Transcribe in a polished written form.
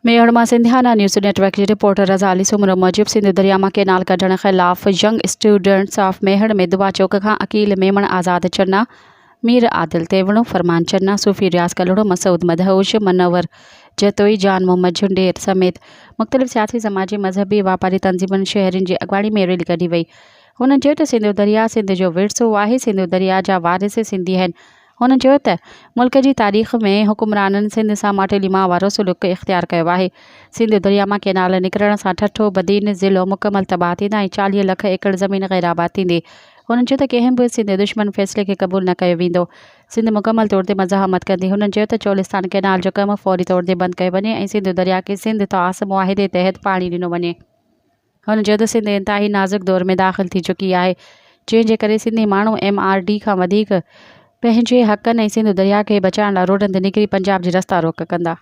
ميهڙ مان Sindhiana news net work جي reporter رضا علي سومرو موجب سنڌو درياء مان ڪينال ڪڍڻ خلاف ينگ اسٽوڊنٽس آف ميهڙ ۾ دعا چوڪ کان عقيل ميمڻ، آزاد چنا، مير عادل تيوڻو، فرمان چنا، صوفي رياض ڪلهوڙو، مسعود مدهوش، منور جتوئي، جان محمد جهنڊير سميت مختلف سياسي، سماجي، مذهبي، واپاري تنظيمن شهرين جي اڳواڻي ۾ ريلي ڪڍي وئي. هنن چيو ته سنڌو درياء سنڌ جو ورثو آهي، سنڌو درياء جا وارث سنڌي آهن، هن چيو ته ملڪ جي تاريخ ۾ حڪمرانن سنڌ سان ماٽيلي ماء وارو سلوڪ اختيار ڪيو آهي. سنڌ درياء مان ڪينال نڪرڻ سان ٺٽو، بدين ضلعو مڪمل تباهه ٿيندا ۽ 40 لک ايڪڙ زمين غير آباد ٿيندي. هن چيو ته ڪنهن به سنڌ دشمن فيصلي کي قبول نه ڪيو ويندو. سنڌ مڪمل طور تي مزاحمت ڪندي. هنن چيو ته چولستان ڪينال جو ڪم فوري طور تي بند ڪيو وڃي ۽ سنڌو درياء کي سنڌ طاس معاهدي تحت پاڻي ڏنو وڃي. هن چيو ته سنڌ انتهائي نازڪ دور ۾ داخل ٿي چڪي آهي، جنهن جي ڪري سنڌي ماڻهو ايم آر ڊي کان وڌيڪ پنهنجي حقن ۽ سنڌو درياهه کي بچائڻ لاء روڊن تي نڪري پنجاب جي رستا روڪ ڪندا.